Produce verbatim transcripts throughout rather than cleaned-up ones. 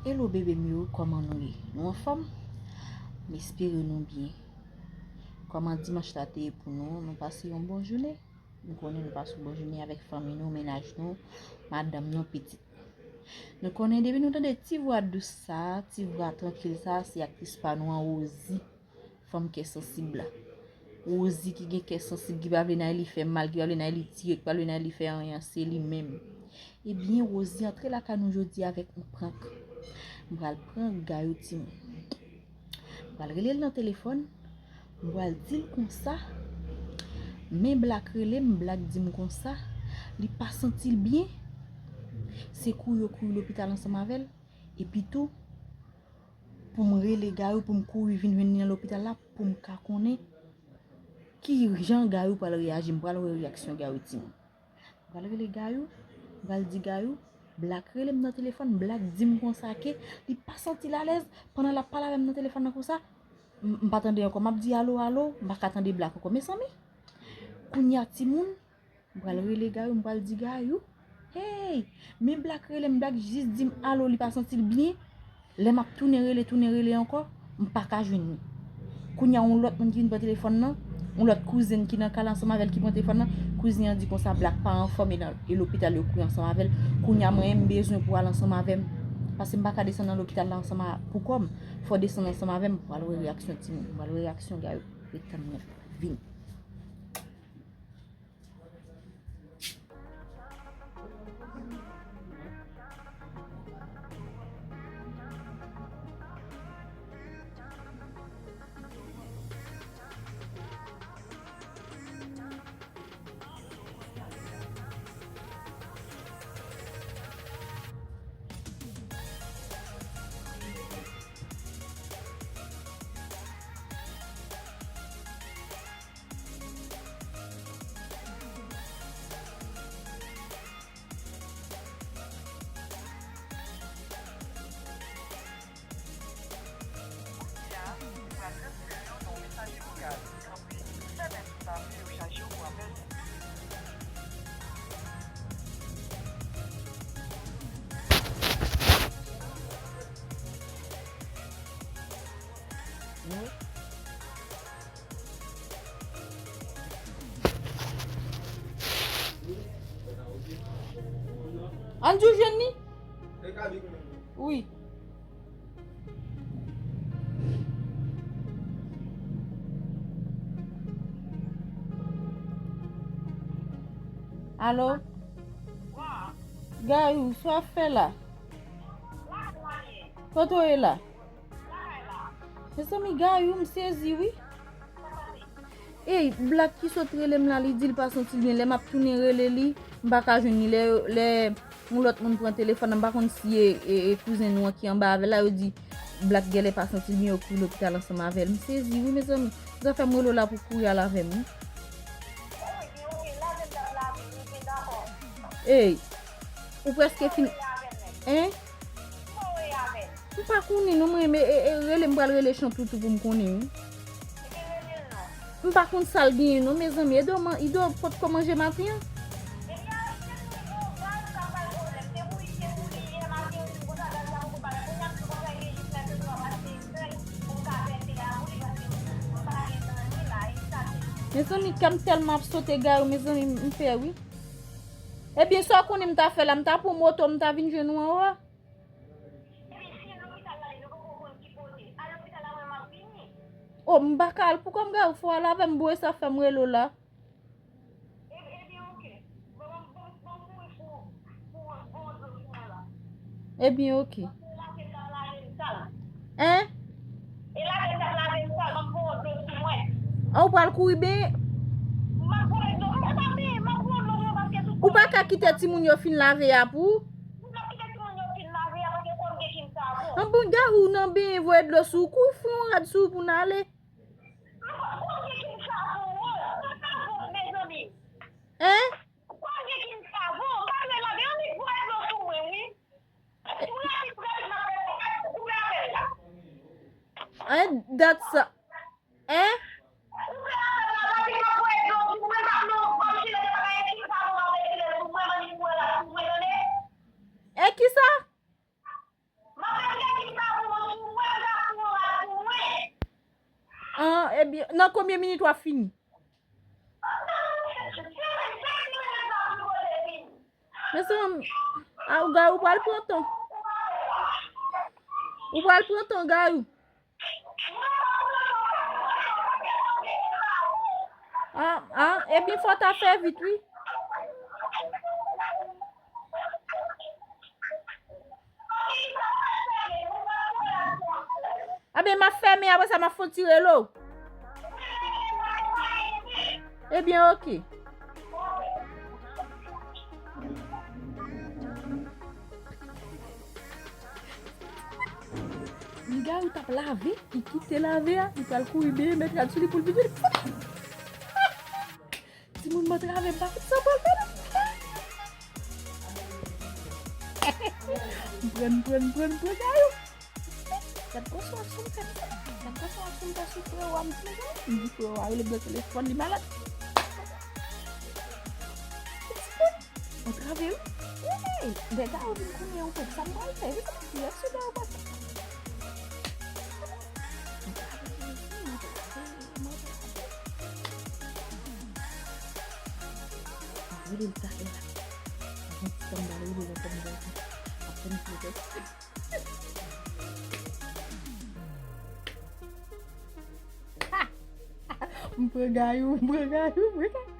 Hello bebe m yo, kòman nou ye? Nou anfòm? M espere nou byen. Kòman dimanch la te ye pou nou? Nou pase yon bon jounen? M konnen nou pase yon bon jounen avèk fanmi nou, mennaj nou, madanm nou, pitit. Nou konnen depi nou tande ti vwa dous sa, ti vwa trankil sa, se aktris pa nou an, Rosie. Fanm kè sansib la. Rosie ki gen kè sansib, ki pa vle Nayli fè mal, ki pa vle Nayli tire, ki pa vle Nayli fè anyen, se li menm. Ebyen, Rosie antre lakay nou jodi avèk yon prank. M pral prank Gayou timoun. M pral rele l nan telefòn. M pral di l konsa. Men Black rele m, Black di m konsa. Li pa santi l byen. Se kouri yo kouri lopital ansanm avè l. Epi tou, pou m rele Gayou, pou m kouri vin jwenn li nan lopital la, pou m ka konnen ki jan Gayou pral reyaji. M pral wè reyaksyon Gayou timoun. M pral rele Gayou, m pral di Gayou, Black rele m nan telefòn, Black di m konsa ke li pa santi l alèz pandan l ap pale avè m nan telefòn nan konsa. M, m pa tande ankò, m ap di alo, alo, m pa ka tande Black ankò. Mezanmi, kounye a timoun, m pral rele Gayou, m pral di Gayou, hey, men Black rele m, Black jis di m alo, li pa santi l byen. Lè m ap tounen rele, tounen rele ankò, m pa ka jwenn li. Kounye a, yon lòt moun ki vin pran telefòn nan, yon lòt kouzen ki nan kay la ansanm avè l ki pran telefòn nan, kouzen an di konsa Black pa anfòm e nan, e lopital yo kouri ansanm avè l. Kounye a, mwen, m bezwen pou al ansanm avè m. Paske m pa ka desann nan lopital la ansanm a, pou kò m. Fò w desann ansanm avè m, m pral wè reyaksyon timoun, m pral wè reyaksyon Gayou. Ret tann mwen vini. Ann di w jwenn li? Wi. Alo? Gayou, sa w ap fè la? Kote w ye la? Mezanmi, Gayou, m sezi wi. Ey, Black ki sot rele m la, li di l pa santi l byen. Lè m ap tounen rele li, m pa ka jwenn li. Lè, lè yon lòt moun pran telefòn nan, m pa konn si e, e, e kouzen nou an ki anba avè l la, yo di Black genlè pa santi l byen, yo kouri lopital ansanm avè l. M sezi wi, mezanmi. Zafè m rele w la pou kouri al avè m wi. Ey, ou prèske fin. Hein? M pa konnen non, mwen, e, e, rele m pral rele Chanpoutou pou m konnen wi. M pa konn sa l genyen non, mezanmi. Edo, man, Edo potko manje maten an. Mezanmi, kè m tèlman ap sote Gayou, mezanmi, m pè wi. Ebyen, sa w konnen m ta fè la, m ta pran moto, m ta vin jwenn ou anwo a. O, m pa ka al pou kò m, Gayou, fò w al avè m, bro, e sa fè m rele w la. Ebyen, oke. Hein? A, ou pral kouri benyen? Ou pa ka kite timoun yo fin lave a pou ou? An bon, Gayou, ou nan benyen, voye dlo sou ou, kouri fout yon rad sou ou pou n ale. Hein? Hein, dat sa. Hein? E kisa? Ebyen, nan konbyen minit w ap fini? Mezanmi, a, ou, Gayou pral pran tan. Ou pral pran tan, Gayou. Ah, ah, ebyen, fò ta fè vit, wi. Anben, m ap fèmen, apre sa, m ap fè yon ti relo. Ebyen, oke. Li Gayou t ap lave, li kite lave a, li pral kouri benyen, met rad sou li pou l vin jwenn. Timoun, m antrave, m pa konn sa pral fè la. M pran, m pran, m pran, m pran Gayou. Gad konsa w ap fè m fè. Gad konsa w ap fè m fè sou frè w a, m di, m di frè w a rele m nan telefòn, li malad. Antrave wi. Wi, lè Gayou vin konnen yon pèp, sa m pral fè? Wi, sa m di, èske Gayou pa fè? Rele l talè la. Avan ti tan m pral rele l ankò, m pral fè, ap fè m pletè. M pran Gayou, m pran Gayou, m pran Gayou.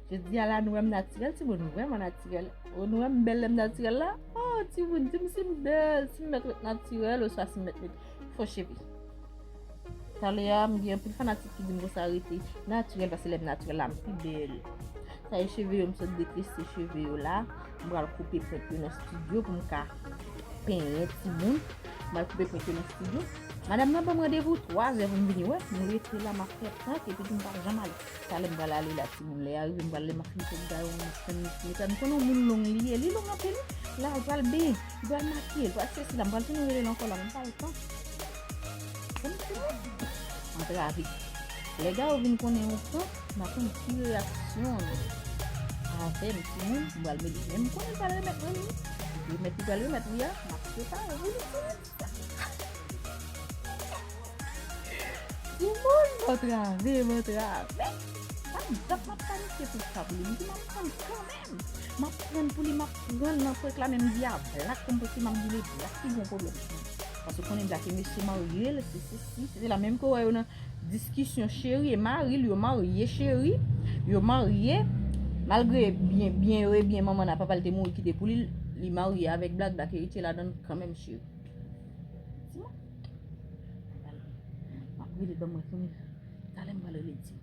Jodi a la, nou wè m natirèl, timoun, m vrèman natirèl. O, nou wè m bèl lè m natirèl la? O, timoun, di m si m bèl, si m mèt ret natirèl, oswa si m mèt met fo cheve. Talè a, m gen anpil fanatik ki di m konsa rete natirèl, paske lè m natirèl la, m pi bèl. Sa e cheve yo, m sot detrese cheve yo la. M pral koupe pwent yo nan estidyo pou m ka penyen timoun. M pral koupe pwent yo nan estidyo. Madanm nan ban m randevou twa zè pou m vini wè. M rete la, m ap fè prank, epi tou m pa janm ale. Talè m pral ale la, timoun. Lè a rive, m pral, lè m ap fin fè Gayou, m ap fin mete. M konnen yon moun long li ye, li long anpil. La, l pral benyen, li pral makiye, li pral sesi la, m pral tounen rele l ankò la, m pa l tan. Antrave. Lè Gayou vin konnen yon prank, m ap konn ki reyaksyon l avè m, timoun, m pral mete. Men m konnen l pral remèt mwen li. Remèt li pral remèt li a, m ap prepare pou li, timoun. Timoun, m antrave, m antrave. Sa m dat m ap panike pou sa pou li. M di m ap prank kanmenm. M ap prank pou li, m ap prank nan prank la, men m di a Black pou m prank li, m ap di li Black ki gon pwoblèm. Paske w konnen Black e mesye marye l, se, se, si, se, se la menm ke w wè yo nan diskisyon cheri e mari l, yo marye cheri, yo marye, malgre byen, byen yo e byen manman n a papa l te mouri kite pou li, li marye avèk Black, Black eritye ladan l kanmenm cheri. Timoun. M ap rele ban mwen konnen. Talè m pral rele di.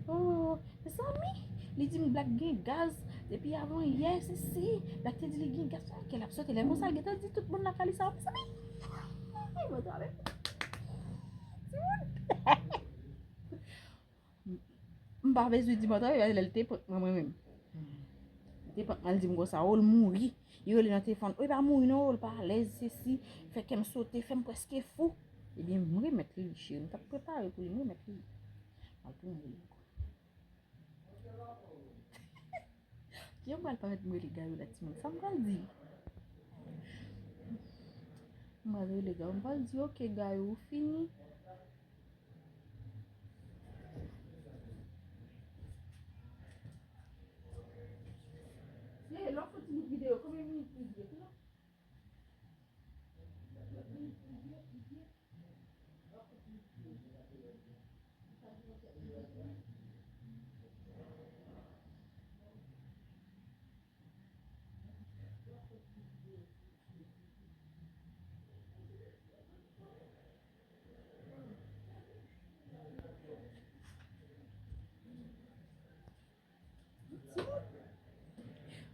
Oh, mezanmi, li di m Black gen gaz depi avan yè, se si. Black te di li gen gaz, sa kè l ap sote. Lè konsa, l gentan di tout moun lakay li sa, mezanmi. Ay, mwen travay. Timoun. M pa bezwen di m antrave, paske lè l te prank mwen, mwen menm. Li te prank mwen, l di m konsa, o, l mouri. Li rele nan telefòn, o, li pa mouri non, o, l pa alèz, sesi, fè kè m sote, fè m prèske fou. Ebyen, m remèt li, cheri, m t ap prepare pou li, m remèt li. M al tounen rele ankò. Kijan m pral parèt m rele Gayou la, timoun? Sa m pral di? M pral rele Gayou, m pral di, oke, Gayou, ou fini? Hey, lè w fè ti bout videyo, konbyen minit li dwe? Timoun.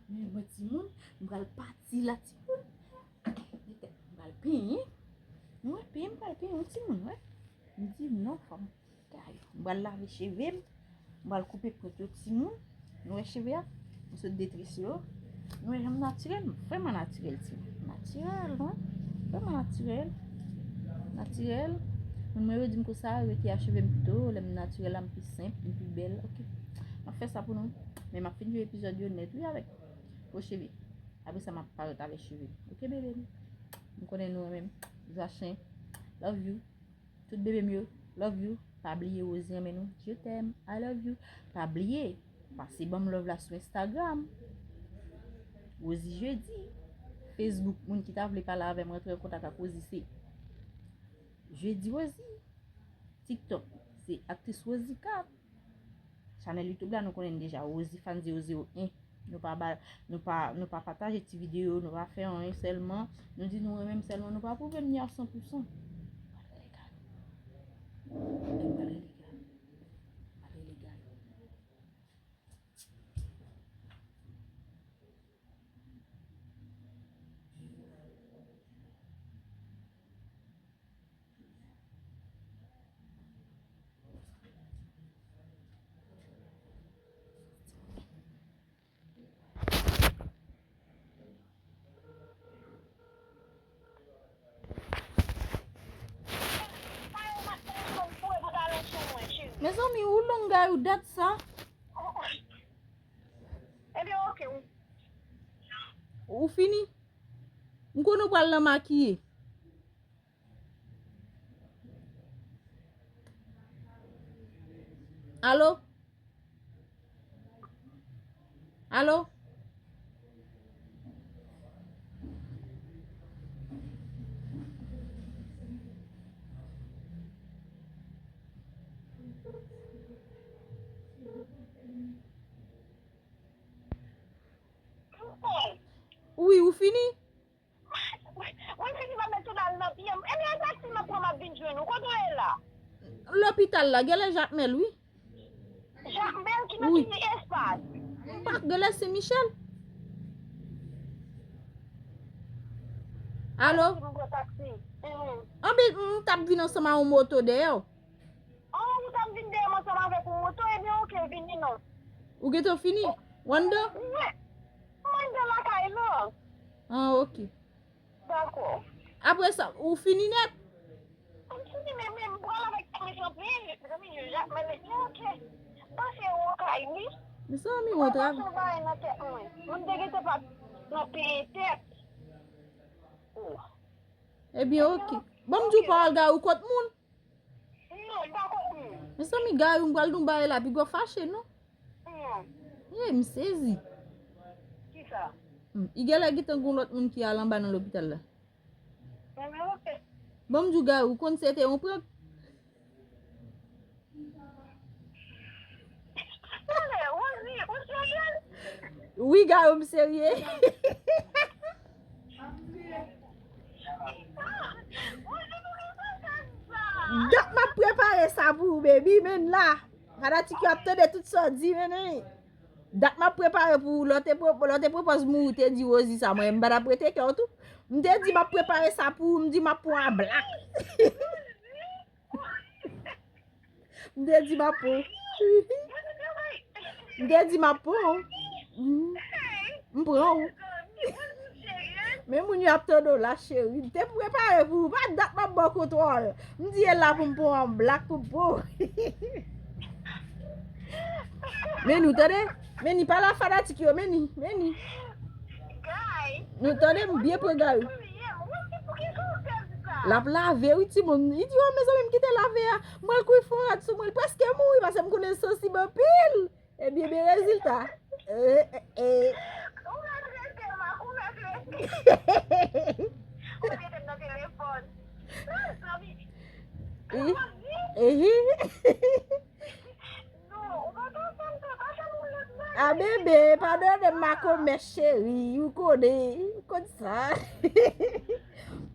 Men mwen timoun, m pral pati la timoun. Petèt m pral penyen. Nou wè penyen, m pral penyen yon timoun, wè. M di non, fò m kay. M pral lave cheve m. M pral koupe pwent yo timoun. Nou wè cheve a? M sot detrese yo. Nou wè jan m natirèl? M vrèman natirèl timoun. Natirèl, wi. Vrèman natirèl. Natirèl. Moun mwen yo di m konsa, rete a cheve m pito. Lè m natirèl la, m pi senp, m pi bèl. Oke. M ap fè sa pou nou. Men m ap fin jwe epizòd yo nèt, wi, avèk fo cheve. Apre sa, m ap parèt avèk cheve. Oke, bebe m. M konnen nou renmen m. Zachen. Love you. Tout bebe m yo, love you. Pa bliye Rosie renmen nou. Je t'aime, I love you. Pa bliye, pase ban m love la sou Instagram. Rosie Jeudi. Facebook, moun ki ta vle pale avè m, rantre an kontak ak Rosie, se Jeudi Rosie. TikTok, se Aktris Rosie Kat. Chanèl YouTube la, nou konnen deja, Rosie Fan zewo zewo en. Nou pa ba, nou pa, nou pa pataje ti videyo, nou pa fè anyen sèlman. Nou di nou renmen m sèlman, nou pa pwouve m ni a san pou san. Pale legal. Pale legal. Pale legal. Mezanmi, ou long gay ou dat sa. Ebyen, oke. Ou fini? M konnen w pral nan makiye. Alo? Alo? Wi, ou fini? Mwen fini pa met tout al nan pye m. Ebyen, e taksi m ap pran, m ap vin jwenn ou. Kote w ye la? Lopital la, genlè Jakmèl, wi. Jakmèl ki nan ki espas? Pa genlè Sen Michèl. Alo? Taksi, m pran taksi. Mhm. Anben, m t ap vin ansanm a yon moto dèyè w. Oh, ou t ap vin dèyè m ansanm avèk yon moto, ebyen, oke, vini non. Ou gentan fini? W anndan? Wi. M anndan lakay lan. Ah, oke. Dakò. Apre sa, ou fini nèt? M fini, men, men, m pral avèk ti mechan pye, mezanmi, Jakmèl, ebyen, oke. Pase ou kay li. Mezanmi, ou travay. Pase ou bay nan tèt mwen. Moun te gentan pa nan peye tèt. Oh. Ebyen, oke. Bon, m di w pawòl gay ou kot moun. Non, m pa konprann. Mezanmi, Gary, m pral di w bagay la, piga w fache, non? Non. Ye, m sezi. Kisa? Hmm, i genlè gentan gon lòt moun ki al anba nan lopital la. Bon, men oke. Bon, m di w, Gary, ou konn se te yon prank? Tande, Rosie, ou serye? Wi, Gary, m serye. Dat m ap prepare sa pou ou, baby, men la. Fanatik yo ap tande tout sa w di, men wi. Dat m ap prepare pou ou, lè w te pran, lè w te pran pòz mouri, w te di Rosie sa, mwen, m pa t ap rete kè w tou. M te di m ap prepare sa pou ou, m di m ap pran w a blak. M te di m ap pran w. M te di m ap pran w. Mm. M pran w. Men moun yo ap tande w la, cheri. M te prepare pou ou. Pa dat m ap ba w kontwòl. M di e la pou m pran w an blak pou m pran w. Men nou tande? Men ni pale a fanatik yo, men ni, men ni. Guy, nou tande, m byen pran Gary. L ap lave, wi, timoun. Li di, o, mezanmi, m kite lave a. Mwen, l kouri fon rad sou mwen. L prèske mouri, paske m konnen l sansib anpil. Ebyen, men rezilta. E, e, e. Ou maltrete m, ou maltrete. Ou mete m nan telefòn. Zanmi. Ehi. Ehi. Non, ou pa ka fè m sa, pa fè m yon lòt bagay. A, bebe, padone m, makomè cheri, ou konnen, ou konn sa.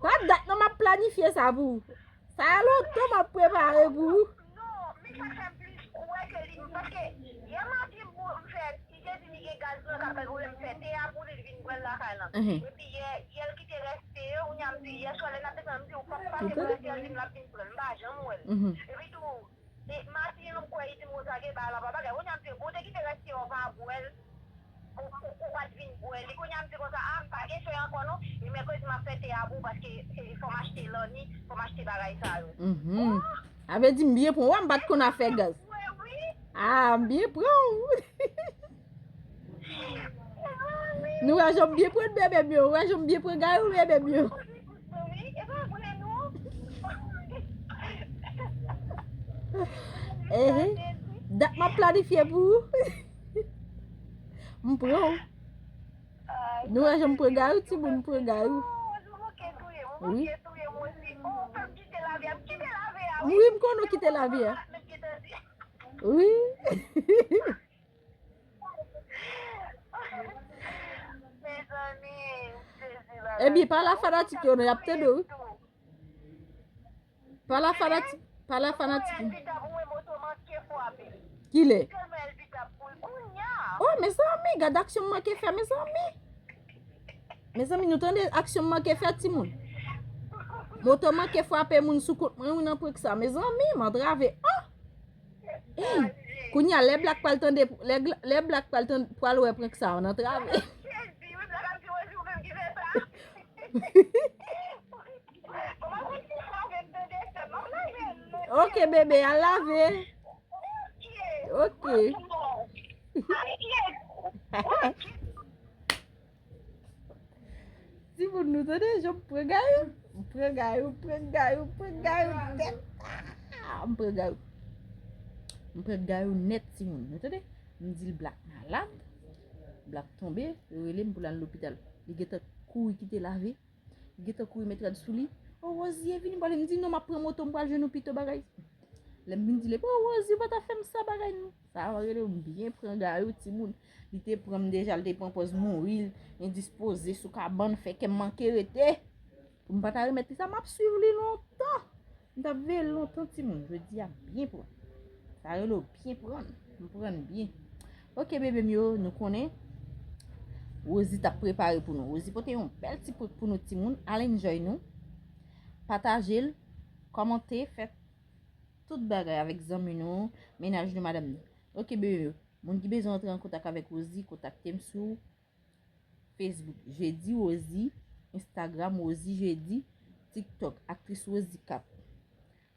Pa dat non m ap planifye sa pou ou. Sa lontan m ap prepare pou ou. Non, men sa k fè m plis kwè ke li, paske yè maten m fè, li te di li gen gaz nan kay la, m fè te a pou li, li vin pran l lakay lan. Mhm. Epi yè, yè l kite rèste yo, kounye a m di, yè swa lè n ap desann, m di, ou p ap pase pou rèste, l di m l ap vin pran l, m pa janm wè l. Mhm. Epi tou, e, maten an, m kwè li di m konsa ke bagay la pa bagay. Kounye a m di, bon, te kite rèste yo pa bwè l, ou, ou, ou pa t vin bwè li. Kounye a m di konsa, a, m pa gen fè ankò non. E mèkredi m ap fè te a pou ou paske, e, fò m achte lanni, fò m achte bagay sa yo. Mhm. Oh! A vle di m byen pran w, m pa t konn afè gaz. Wè, wi. A, m byen pran w. Nou wè jan m byen pran bebe m yo, ou wè jan m byen pran Gary, bebe m yo. Wi, e pa vre non. Ehe. Dat m ap planifye pou ou. M pran w. Nou wè jan m pran Gayou, timoun, m pran Gayou. Wi. Wi, m konnen w kite lavi a. Wi. Ebyen, pale a fanatik yo non, y ap tande w wi. Pale a fanatik, pale a fanatik. Kilè? Oh, mezanmi, gad aksyon m manke fè, mezanmi. Mezanmi, nou tande aksyon m manke fè, timoun. Moto manke frape moun sou kont mwen, wi, nan prank sa. Mezanmi, m antrave. Oh! Ey, kounye a, lè Black pral tande, lè, lè Black pral tande, pral wè prank sa, w antrave. Ok, bebe, al lave. Ok. Timoun, nou tande jan m pran Gayou? M pran Gayou, m pran Gayou, m pran Gayou nèt. Ah, m pran Gayou. M pran Gayou nèt, timoun. Nou tande? M di l Black malad. Black tonbe, yo rele m pou l al lopital. Li gentan kouri kite lave. Li gentan kouri met rad sou li. Oh, Rosie, vini pale. M di non, m ap pran moto, m pral jwenn ou pito bagay. Lè m vin di l, epi, oh, Rosie, ou pa ta fè m sa bagay non. Sa yo rele m byen pran Gayou, timoun. Li te pran m deja, li te pran pòz mouri, endispoze sou kabann, fè kè m manke rete. Pou m pa ta remèt li sa, m ap swiv li lontan. M t ap veye l lontan, timoun. Jodi a, byen pran. Sa rele w byen pran. M pran byen. Ok, bebe m yo, nou konnen. Rosie t ap prepare pou nou. Rosie pote yon bèl ti prank pou nou, timoun. Al enjoy nou. Pataje l, kòmante, fè tout bagay avèk zanmi nou, mennaj nou, madanm nou. Ok, bebe m yo. Moun ki bezwen antre an kontak avèk Rosie, kontakte m sou Facebook, Jeudi Rosie, Instagram, Rosie Jeudi, TikTok, Aktris Rosie Cap.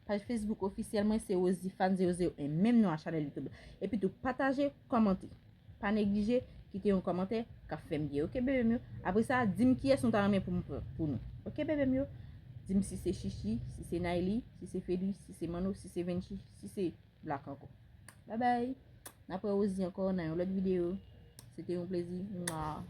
Paj Facebook ofisyèl mwen se Rosie Fan zewo zewo en, menm non a chanèl YouTube la. Epi tou, pataje, kòmante. Pa neglije, kite yon kòmantè k ap fè m byen. Ok, bebe m yo? Apre sa, di m kiyès nou ta renmen pou m pran pou nou. Ok, bebe m yo? Di m si se Chichi, si se Nayli, si se Fedri, si se Manno, si se Venchi, si se Black ankò. Babay. N ap wè Rosie ankò nan yon lòt videyo. Se te yon plezi. Mwa.